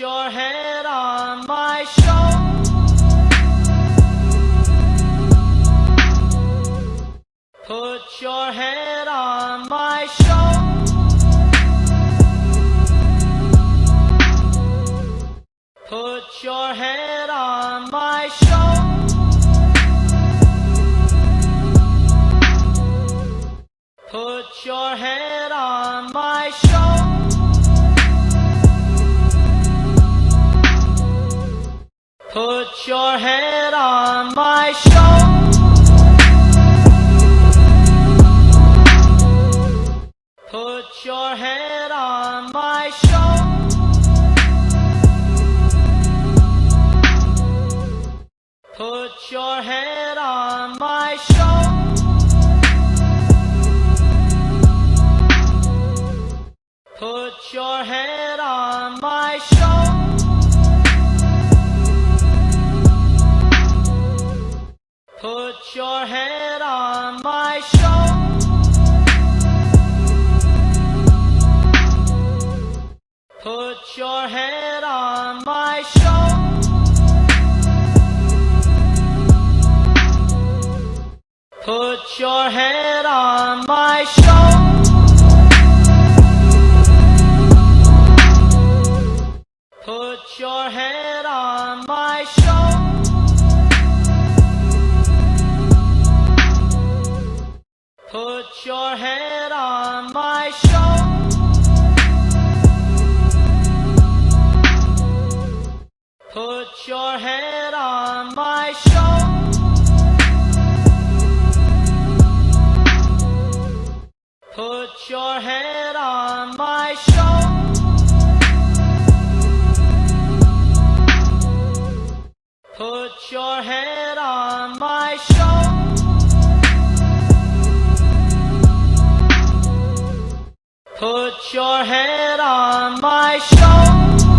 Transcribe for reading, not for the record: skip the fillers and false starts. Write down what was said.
your head on my shoulder. Put your head on my shoulder. Put your head on my shoulder. Put your head on my shoulder. Put your head on my shoulder. Put your head on my shoulder. Put your head on my shoulder. Put your head on my shoulder. Put your head on my shoulder. Put your head on my shoulder. Put your head on my shoulder. Put your head on my shoulder. Put your head on my shoulder. Put your head on my shoulder. Put your head on my shoulder. Put your head on my shoulder. Put your head on my shoulder.